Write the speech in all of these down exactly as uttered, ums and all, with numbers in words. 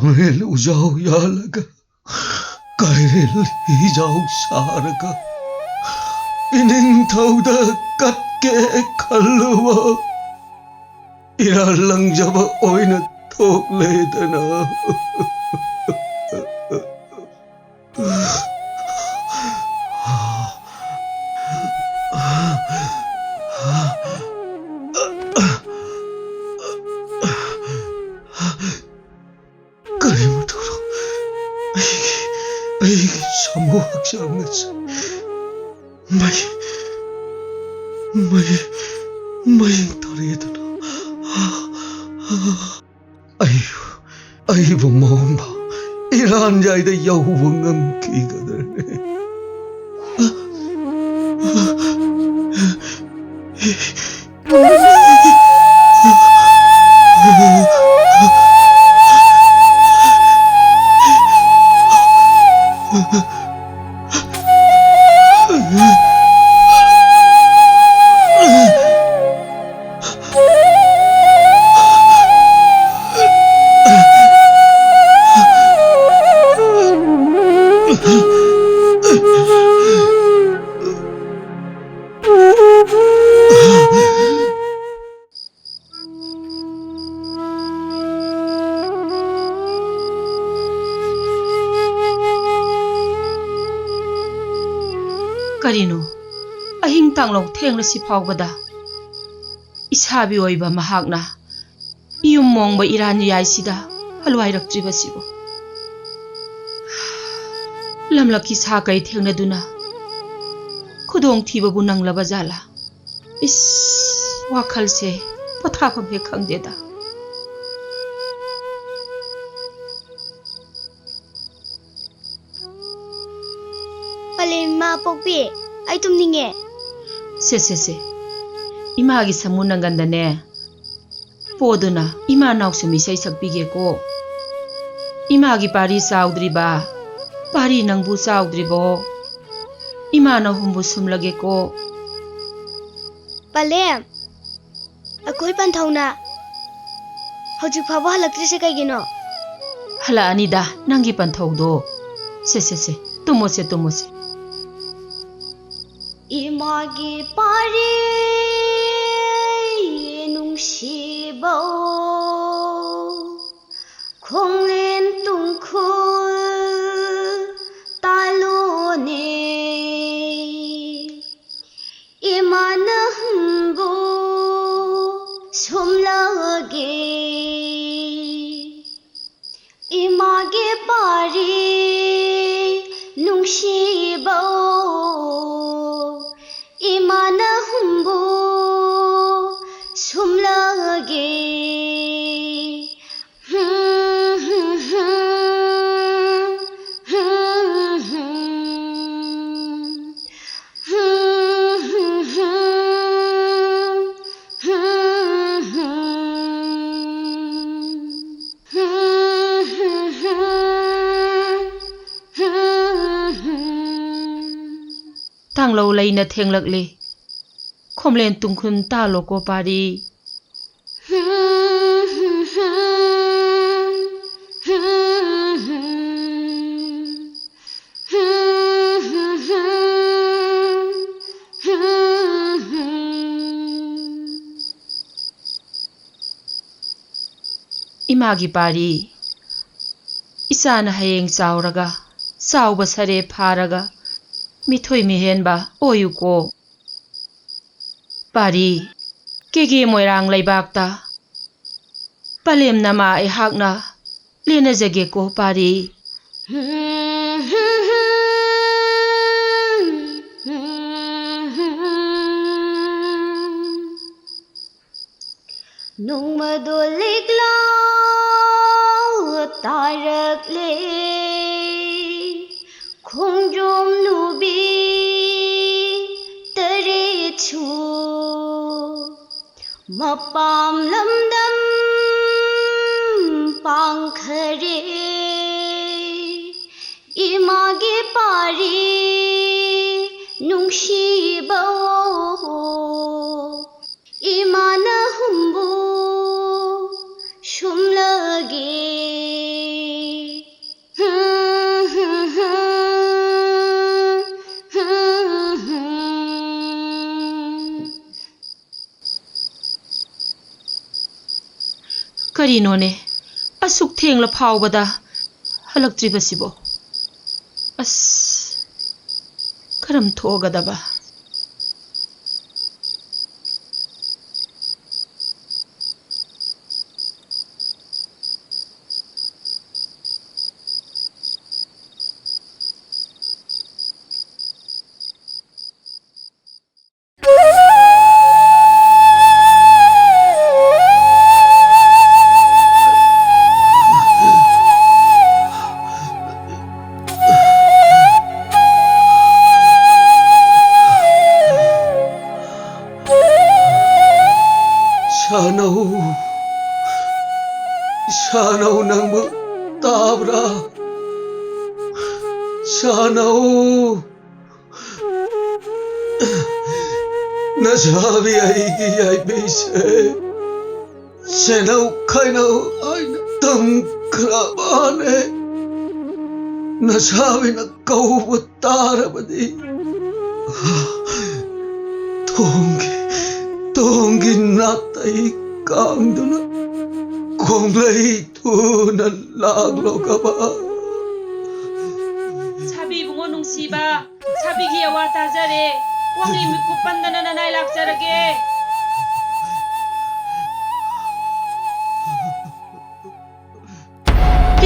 ꯃꯦꯜ ꯎꯖꯥꯎ ꯌꯥꯜꯂꯒ, ꯀꯩꯔꯦꯜ ꯏꯖꯥꯎ ꯁꯥꯔꯒ, ꯏꯅꯤꯡꯊꯧꯗ ꯀꯠꯀꯦ ꯈꯜꯂꯨꯕ ꯏꯔꯥꯜ ꯂꯪꯖꯕ ꯑꯣꯏꯅ ꯊꯣꯛꯂꯦꯗꯅ꯫ ꯀꯔꯤꯃꯨꯛ ꯇꯧꯔꯣ? ꯑꯩꯒꯤ, ꯑꯩꯒꯤ ꯁꯥꯃꯨ ꯍꯛꯆꯥꯡ ꯑꯁꯤ ꯃꯩ, ꯃꯩ, ꯃꯩ ꯇꯥꯔꯦꯗꯅ꯫ ꯑꯩꯕꯨ, ꯑꯩꯕꯨ ꯃꯑꯣꯡ ꯐꯥꯎ ꯏꯔꯥꯟ ꯌꯥꯏꯗ ꯌꯧꯕ ꯉꯝꯈꯤꯒꯗ꯭ꯔꯅꯦ? ꯀꯔꯤꯅꯣ? ꯑꯍꯤꯡ ꯇꯥꯡꯂꯧ ꯊꯦꯡꯂꯁꯤ ꯐꯥꯎꯕꯗ ꯏꯁꯥꯕꯤ ꯑꯣꯏꯕ ꯃꯍꯥꯛꯅ ꯏꯌꯨꯝ ꯃꯣꯡꯕ ꯏꯔꯥꯟ ꯌꯥꯏꯁꯤꯗ ꯍꯜꯋꯥꯏꯔꯛꯇ꯭ꯔꯤꯕꯁꯤꯕꯨ? ꯂꯝꯂꯛꯀꯤ ꯁꯥ ꯀꯩ ꯊꯦꯡꯅꯗꯨꯅ ꯈꯨꯗꯣꯡꯊꯤꯕꯕꯨ ꯅꯪꯂꯕ ꯖꯥꯠꯂꯥ? ꯏꯁ, ꯋꯥꯈꯜꯁꯦ ꯄꯣꯊꯥꯐꯝ ꯍꯦꯛ ꯈꯪꯗꯦꯗ꯫ ꯄꯂꯦꯝ ꯏꯃꯥ ꯄꯣꯛꯄꯤ, ꯑꯩ ꯇꯨꯝꯅꯤꯡꯉꯦ꯫ ꯁꯦ, ꯁꯦ, ꯁꯦ꯫ ꯏꯃꯥꯒꯤ ꯁꯃꯨ ꯅꯪꯒꯟꯗꯅꯦ ꯄꯣꯗꯨꯅ ꯏꯃꯥ ꯅꯥꯎꯁꯨꯝ ꯏꯁꯩ ꯁꯛꯄꯤꯒꯦꯀꯣ꯫ ꯏꯃꯥꯒꯤ ꯄꯥꯔꯤ ꯆꯥꯎꯗ꯭ꯔꯤꯕ, ꯄꯥꯔꯤ ꯅꯪꯕꯨ ꯆꯥꯎꯗ꯭ꯔꯤꯕꯣ? ꯏꯃꯥ ꯅꯍꯨꯝꯕꯨ ꯁꯨꯝꯂꯒꯦꯀꯣ꯫ ꯄꯂꯦꯝ, ꯑꯩꯈꯣꯏ ꯄꯟꯊꯧꯅ ꯍꯧꯖꯤꯛ ꯐꯥꯎꯕ ꯍꯜꯂꯛꯇ꯭ꯔꯤꯁꯦ ꯀꯩꯒꯤꯅꯣ? ꯍꯜꯂꯛꯑꯅꯤꯗ ꯅꯪꯒꯤ ꯄꯟꯊꯧꯗꯣ꯫ ꯁꯦ, ꯁꯦ, ꯁꯦ, ꯇꯨꯝꯃꯣꯁꯦ, ꯇꯨꯝꯃꯣꯁꯦ꯫ ꯏꯃꯥꯒꯤ ꯄꯥꯔꯤ ꯅꯨꯡꯁꯤꯕꯧ, ꯈꯣꯡꯂꯦꯟ ꯇꯨꯡꯈꯨꯜ ꯇꯥꯂꯣꯅꯦ꯫ ꯏꯃꯥꯅ ꯍꯨꯝꯕꯨ ꯁꯨꯝꯂꯒꯦ꯫ ꯏꯃꯥꯒꯤ ꯄꯥꯔꯤ ꯅꯨꯡꯁꯤꯕꯧ, ꯏꯃꯥꯅ ꯍꯨꯝꯕꯨ ꯁꯨꯝꯂꯒꯦ꯫ ꯇꯥꯡꯂꯧ ꯂꯩꯅ ꯊꯦꯡꯂꯛꯂꯤ꯫ ꯈꯣꯝꯂꯦꯟ ꯇꯨꯡꯈꯨꯟ ꯇꯥꯂꯣꯀꯣ ꯄꯥꯔꯤ꯫ ꯏꯃꯥꯒꯤ ꯄꯥꯔꯤ꯫ ꯏꯆꯥꯅ ꯍꯌꯦꯡ ꯆꯥꯎꯔꯒ, ꯆꯥꯎꯕ ꯁꯔꯦ ꯐꯥꯔꯒ, ꯃꯤꯊꯣꯏ ꯃꯤꯍꯦꯟꯕ ꯑꯣꯏꯌꯨꯀꯣ꯫ ꯄꯥꯔꯤ, ꯀꯦꯒꯦ ꯃꯣꯏꯔꯥꯡ ꯂꯩꯕꯥꯛꯇ ꯄꯂꯦꯝ ꯅꯃꯥ ꯑꯩꯍꯥꯛꯅ ꯂꯦꯟꯅꯖꯒꯦꯀꯣ ꯄꯥꯔꯤ꯫ ꯅꯣꯡꯃꯗꯣ ꯂꯤꯛꯂꯥ ꯇꯥꯔꯛꯂꯦ, ꯈꯣꯡꯗ꯭ꯔꯨꯝ ꯅꯨꯕꯤ ꯇꯔꯦꯠꯁꯨ ꯃꯄꯥꯝ ꯂꯝꯗꯝ ꯄꯥꯡꯈꯔꯦ꯫ ꯏꯃꯥꯒꯤ ꯄꯥꯔꯤ ꯅꯨꯡꯁꯤꯕꯧ, ꯏꯃꯥꯅ ꯍꯨꯝꯕꯨ ꯁꯨꯝꯂꯒꯦ꯫ ꯀꯔꯤꯅꯣꯅꯦ, ꯑꯁꯨꯛ ꯊꯦꯡꯂ ꯐꯥꯎꯕꯗ ꯍꯜꯂꯛꯇ꯭ꯔꯤꯕꯁꯤꯕꯣ? ꯑꯁ, ꯀꯔꯝ ꯊꯣꯛꯑꯒꯗꯕ? ꯁꯥꯅꯧ, ꯁꯥꯅꯧ, ꯅꯪꯕꯨ ꯇꯥꯕ꯭ꯔꯥ? ꯁꯥꯅꯧ, ꯅꯁꯥꯕꯤ ꯑꯩꯒꯤ ꯌꯥꯏꯕꯤꯁꯦ꯫ ꯁꯦꯅꯧ ꯈꯩꯅꯧ ꯍꯥꯏꯅ ꯇꯝꯈ꯭ꯔꯕꯅꯦ꯫ ꯅꯁꯥꯕꯤꯅ ꯀꯧꯕ ꯇꯥꯔꯕꯗꯤ ꯊꯣꯡꯒꯤ, ꯊꯣꯡꯒꯤ ꯅꯥꯇꯩ ꯀꯥꯡꯗꯨꯅ ꯈꯣꯡꯂꯩ ꯊꯨꯅ ꯂꯥꯛꯂꯣꯒꯕ꯫ ꯁꯥꯕꯤ ꯏꯕꯨꯡꯉꯣ ꯅꯨꯡꯁꯤꯕ, ꯁꯥꯕꯤꯒꯤ ꯑꯋꯥ ꯇꯥꯖꯔꯦ꯫ ꯋꯥꯡꯂꯤ ꯃꯤꯀꯨꯞ ꯄꯟꯗꯅ ꯅꯅꯥꯏ ꯂꯥꯛꯆꯔꯒꯦ꯫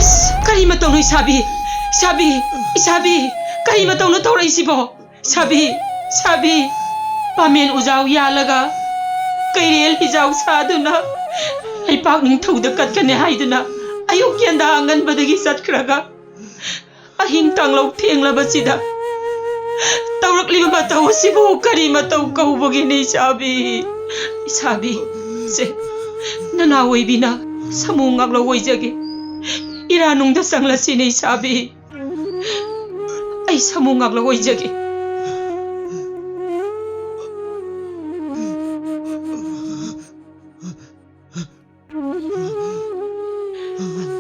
ꯏꯁ, ꯀꯔꯤ ꯃꯇꯧꯅꯣ ꯏꯁꯥꯕꯤ? ꯏꯁꯥꯕꯤ, ꯏꯁꯥꯕꯤ, ꯀꯔꯤ ꯃꯇꯧꯅꯣ ꯇꯧꯔꯛꯏꯁꯤꯕꯣ? ꯏꯁꯥꯕꯤ, ꯏꯁꯥꯕꯤ, ꯄꯥꯃꯦꯟ ꯎꯖꯥꯎ ꯌꯥꯜꯂꯒ, ꯀꯩꯔꯦꯜ ꯍꯤꯖꯥꯎ ꯁꯥꯗꯨꯅ, ꯂꯩꯄꯥꯛ ꯅꯤꯡꯊꯧꯗ ꯀꯠꯀꯅꯤ ꯍꯥꯏꯗꯨꯅ ꯑꯌꯨꯛ ꯀꯦꯟꯗꯥ ꯑꯉꯟꯕꯗꯒꯤ ꯆꯠꯈ꯭ꯔꯒ, ꯑꯍꯤꯡ ꯀꯥꯡꯂꯧ ꯊꯦꯡꯂꯕꯁꯤꯗ ꯇꯧꯔꯛꯂꯤꯕ ꯃꯇꯧ ꯑꯁꯤꯕꯨ ꯀꯔꯤ ꯃꯇꯧ ꯀꯧꯕꯒꯤꯅꯤ, ꯏꯁꯥꯕꯤ? ꯏꯁꯥꯕꯤ, ꯁꯦ, ꯅꯅꯥ ꯑꯣꯏꯕꯤꯅ ꯁꯥꯃꯨ ꯉꯥꯛꯂꯧ ꯑꯣꯏꯖꯒꯦ꯫ ꯏꯔꯥ ꯅꯨꯡꯗ ꯆꯪꯂꯁꯤꯅꯦ, ꯏꯁꯥꯕꯤ꯫ ꯑꯩ ꯁꯥꯃꯨ ꯉꯥꯛꯂꯧ ꯑꯣꯏꯖꯒꯦ꯫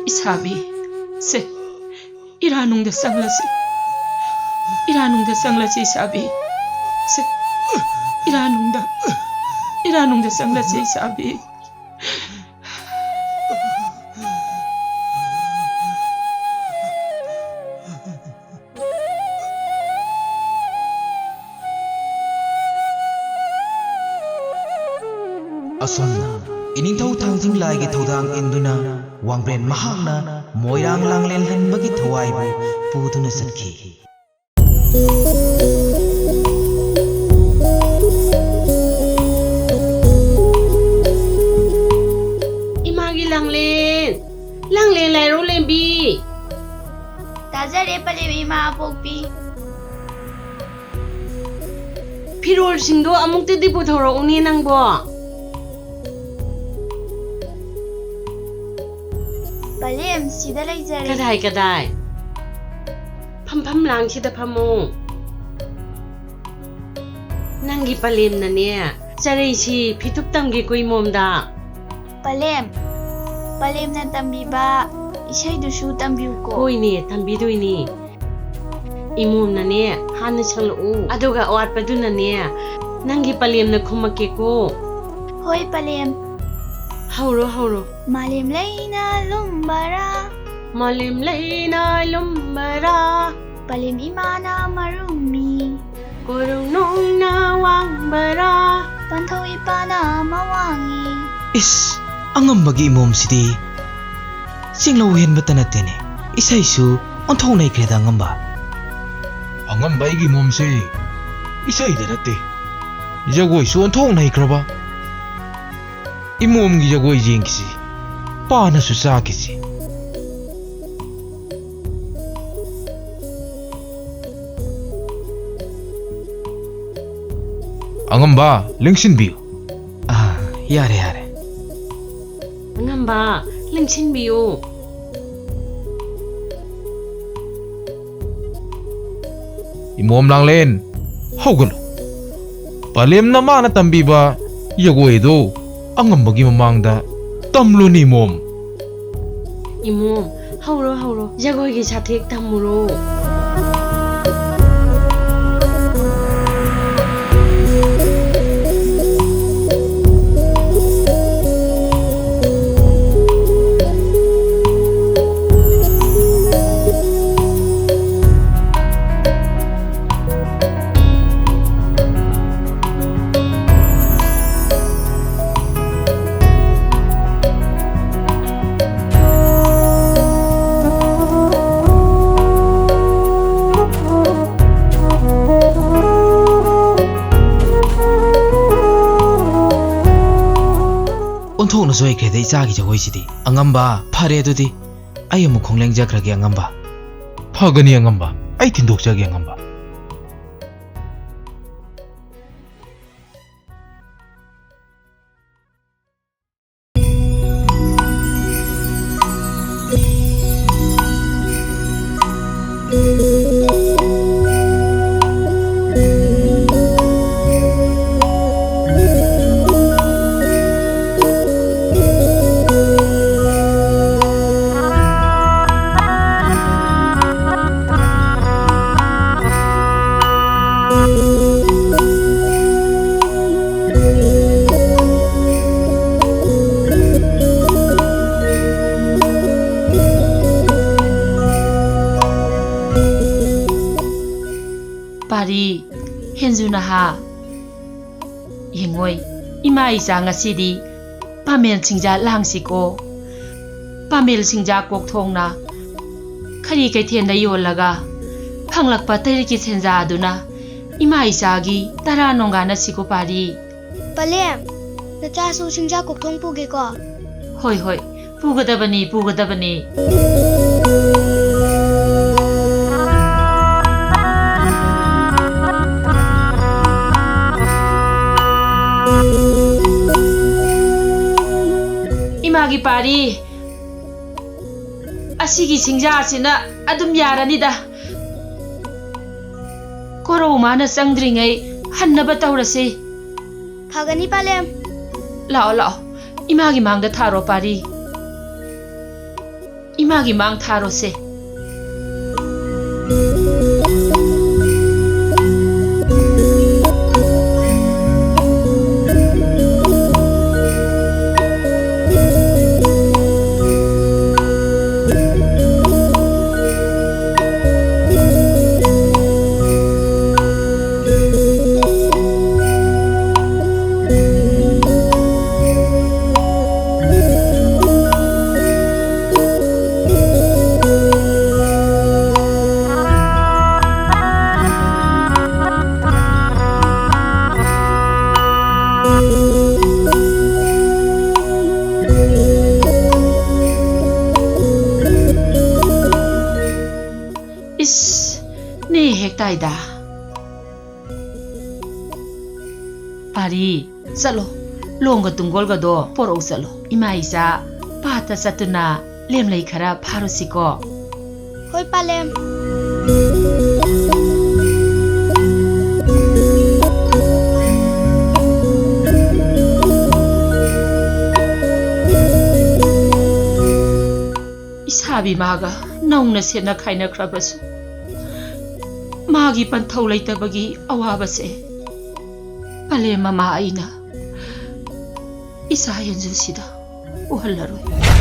ꯏꯁꯥꯕꯤ, ꯁꯦ, ꯏꯔꯥ ꯅꯨꯡꯗ ꯆꯪꯂꯁꯤ꯫ ꯏꯔꯥ ꯅꯨꯡꯗ ꯆꯪꯂꯁꯤ, ꯏꯁꯥꯕꯤ꯫ ꯁꯦ, ꯏꯔꯥ ꯅꯨꯡꯗ, ꯏꯔꯥ ꯅꯨꯡꯗ ꯆꯪꯂꯁꯤ, ꯏꯁꯥꯕꯤ꯫ ꯑꯁꯨꯝꯅ ꯏꯅꯤꯡꯊꯧ ꯊꯥꯡꯖꯤꯡ ꯂꯥꯏꯒꯤ ꯊꯧꯗꯥꯡ ꯏꯟꯗꯨꯅ ꯋꯥꯡꯕ꯭ꯔꯦꯟ ꯃꯍꯥꯛꯅ ꯃꯣꯏꯔꯥꯡ ꯂꯥꯡꯂꯦꯟ ꯍꯟꯕꯒꯤ ꯊꯋꯥꯏꯕꯨ ꯄꯨꯗꯨꯅ ꯆꯠꯈꯤ꯫ ꯏꯃꯥꯒꯤ ꯂꯥꯡꯂꯦꯟ, ꯂꯥꯡꯂꯦꯟ ꯂꯥꯏꯔꯧ ꯂꯦꯝꯕꯤ꯫ ꯇꯥꯖꯔꯦ ꯄꯂꯦꯝ ꯏꯃꯥ ꯑꯄꯣꯛꯄꯤ꯫ ꯐꯤꯔꯣꯜꯁꯤꯡꯗꯣ ꯑꯃꯨꯛꯇꯗꯤ ꯄꯨꯊꯣꯔꯛꯎꯅꯦ ꯅꯪꯕꯣ꯫ ꯄꯂꯦꯝ, ꯁꯤꯗ ꯂꯩꯖꯔꯦ꯫ ꯀꯗꯥꯏ, ꯀꯗꯥꯏ? ꯐꯝꯐꯝ ꯂꯥꯡꯁꯤꯗ ꯐꯝꯃꯣ꯫ ꯅꯪꯒꯤ ꯄꯂꯦꯝꯅꯅꯦ, ꯆꯔꯩꯁꯤ ꯐꯤꯊꯨꯞ ꯇꯝꯒꯦ ꯀꯨꯏꯃꯣꯝꯗ꯫ ꯄꯂꯦꯝ, ꯄꯂꯦꯝꯅ ꯇꯝꯕꯤꯕ ꯏꯁꯩꯗꯨꯁꯨ ꯇꯝꯕꯤꯌꯨꯀꯣ꯫ ꯍꯣꯏꯅꯦ, ꯇꯝꯕꯤꯗꯣꯏꯅꯤ꯫ ꯏꯃꯣꯝꯅꯅꯦ, ꯍꯥꯟꯅ ꯁꯛꯂꯛꯎ, ꯑꯗꯨꯒ ꯑꯋꯥꯠꯄꯗꯨꯅꯅꯦ, ꯅꯪꯒꯤ ꯄꯂꯦꯝꯅ ꯈꯨꯝꯃꯛꯀꯦꯀꯣ꯫ ꯍꯣꯏ ꯄꯂꯦꯝ꯫ ꯍꯧꯔꯣ, ꯍꯧꯔꯣ꯫ ꯃꯥꯂꯦꯝ ꯂꯩꯅ ꯂꯨꯝꯕꯔꯥ? ꯃꯥꯂꯦꯝ ꯂꯩꯅ ꯂꯨꯝꯕꯔꯥ? ꯄꯂꯦꯝ ꯏꯃꯥꯅ ꯃꯔꯨꯝꯃꯤ꯫ ꯀꯣꯔꯧꯅꯣꯡꯅ ꯋꯥꯡꯕꯔꯥ? ꯄꯟꯊꯧ ꯏꯄꯥꯅ ꯃꯋꯥꯡꯉꯤ꯫ ꯏꯁ, ꯑꯉꯝꯕꯒꯤ ꯏꯃꯣꯝꯁꯤꯗꯤ ꯆꯤꯡꯂꯧ ꯍꯦꯟꯕꯇ ꯅꯠꯇꯦꯅꯦ, ꯏꯁꯩꯁꯨ ꯑꯣꯟꯊꯣꯛꯅ ꯍꯩꯈ꯭ꯔꯦꯗ ꯑꯉꯝꯕ꯫ ꯑꯉꯝꯕ ꯑꯩꯒꯤ ꯏꯃꯣꯝꯁꯦ ꯏꯁꯩꯗ ꯅꯠꯇꯦ, ꯖꯒꯣꯏꯁꯨ ꯑꯣꯟꯊꯣꯛꯅ ꯍꯩꯈ꯭ꯔꯕ꯫ ꯏꯃꯣꯝꯒꯤ ꯖꯒꯣꯏ ꯌꯦꯡꯈꯤꯁꯤ, ꯄꯥꯅꯁꯨ ꯆꯥꯈꯤꯁꯤ꯫ ꯑꯉꯝꯕ, ꯂꯦꯡꯁꯤꯟꯕꯤꯌꯨ꯫ ꯑꯥ, ꯌꯥꯔꯦ, ꯌꯥꯔꯦ꯫ ꯑꯉꯝꯕ, ꯂꯦꯡꯁꯤꯟꯕꯤꯌꯨ꯫ ꯏꯃꯣꯝ ꯂꯥꯡꯂꯦꯟ, ꯍꯧꯒꯠꯂꯨ꯫ ꯄꯂꯦꯝꯅ ꯃꯥꯅ ꯇꯝꯕꯤꯕ ꯖꯒꯣꯏꯗꯨ ꯑꯉꯝꯕꯒꯤ ꯃꯃꯥꯡꯗ ꯇꯝꯂꯨꯅꯤ, ꯏꯃꯣꯝ꯫ ꯏꯃꯣꯝ, ꯍꯧꯔꯣ, ꯍꯧꯔꯣ, ꯖꯒꯣꯏꯒꯤ ꯁꯥꯊꯦꯛ ꯇꯝꯃꯨꯔꯣ꯫ ꯑꯣꯟꯊꯣꯛꯅꯁꯨ ꯍꯩꯈ꯭ꯔꯦꯗ ꯏꯆꯥꯒꯤ ꯖꯒꯣꯏꯁꯤꯗꯤ꯫ ꯑꯉꯝꯕ, ꯐꯔꯦ ꯑꯗꯨꯗꯤ꯫ ꯑꯩ ꯑꯃꯨꯛ ꯈꯣꯡꯂꯦꯡꯖꯈ꯭ꯔꯒꯦ ꯑꯉꯝꯕ꯫ ꯐꯒꯅꯤ ꯑꯉꯝꯕ, ꯑꯩ ꯊꯤꯟꯗꯣꯛꯆꯒꯦ ꯑꯉꯝꯕ꯫ ꯄꯥꯔꯤ, ꯍꯦꯟꯖꯨ ꯅꯍꯥ, ꯌꯦꯡꯉꯣꯏ, ꯏꯃꯥ ꯏꯆꯥ ꯉꯁꯤꯗꯤ ꯄꯥꯃꯦꯜ ꯁꯤꯡꯖꯥ ꯂꯥꯡꯁꯤꯀꯣ꯫ ꯄꯥꯃꯦꯜ ꯁꯤꯡꯖꯥ ꯀꯣꯛꯊꯣꯡꯅ ꯈꯔꯤ ꯀꯩꯊꯦꯜꯗ ꯌꯣꯜꯂꯒ ꯐꯪꯂꯛꯄ ꯇꯔꯤꯛꯀꯤ ꯁꯦꯟꯖꯥ ꯑꯗꯨꯅ ꯏꯃꯥ ꯏꯆꯥꯒꯤ ꯇꯔꯥ ꯅꯣꯡꯒꯥꯅꯁꯤꯀꯣ ꯄꯥꯔꯤ꯫ ꯄꯂꯦꯝ, ꯅꯆꯥꯁꯨ ꯁꯤꯡꯖꯥ ꯀꯣꯛꯊꯣꯡ ꯄꯨꯒꯦꯀꯣ꯫ ꯍꯣꯏ, ꯍꯣꯏ, ꯄꯨꯒꯗꯕꯅꯤ, ꯄꯨꯒꯗꯕꯅꯤ꯫ ꯏꯃꯥꯒꯤ ꯄꯥꯔꯤ, ꯑꯁꯤꯒꯤ ꯁꯤꯡꯖꯥꯁꯤꯅ ꯑꯗꯨꯝ ꯌꯥꯔꯅꯤꯗ꯫ ꯀꯣꯔꯧ ꯃꯥꯅ ꯆꯪꯗ꯭ꯔꯤꯉꯩ ꯍꯟꯅꯕ ꯇꯧꯔꯁꯤ꯫ ꯐꯒꯅꯤ, ꯄꯥꯂꯦꯝ꯫ ꯂꯥꯛꯑꯣ, ꯂꯥꯛꯑꯣ꯫ ꯏꯃꯥꯒꯤ ꯃꯥꯡꯗ ꯊꯥꯔꯣ, ꯄꯥꯔꯤ꯫ ꯏꯃꯥꯒꯤ ꯃꯥꯡ ꯊꯥꯔꯣꯁꯦ꯫ ꯇꯥꯏꯗ꯫ ꯄꯥꯔꯤ, ꯆꯠꯂꯣ, ꯂꯣꯡꯒ ꯇꯨꯡꯒꯣꯜꯒꯗꯣ ꯄꯣꯔꯛꯎ ꯆꯠꯂꯣ꯫ ꯏꯃꯥ ꯏꯆꯥ ꯄꯥꯠꯇ ꯆꯠꯇꯨꯅ ꯂꯦꯝꯂꯩ ꯈꯔ ꯐꯥꯔꯨꯁꯤꯀꯣ꯫ ꯍꯣꯏ ꯄꯥꯂꯦꯝ꯫ ꯏꯁꯥꯕꯤ ꯃꯥꯒ ꯅꯧꯅ ꯁꯦꯠꯅ ꯈꯥꯏꯅꯈ꯭ꯔꯕꯁꯨ, ꯃꯥꯒꯤ ꯄꯟꯊꯧ ꯂꯩꯇꯕꯒꯤ ꯑꯋꯥꯕꯁꯦ ꯄꯂꯦꯝ ꯃꯃꯥ ꯑꯩꯅ ꯏꯆꯥ ꯌꯦꯟꯖꯨꯁꯤꯗ ꯎꯍꯜꯂꯔꯣꯏ꯫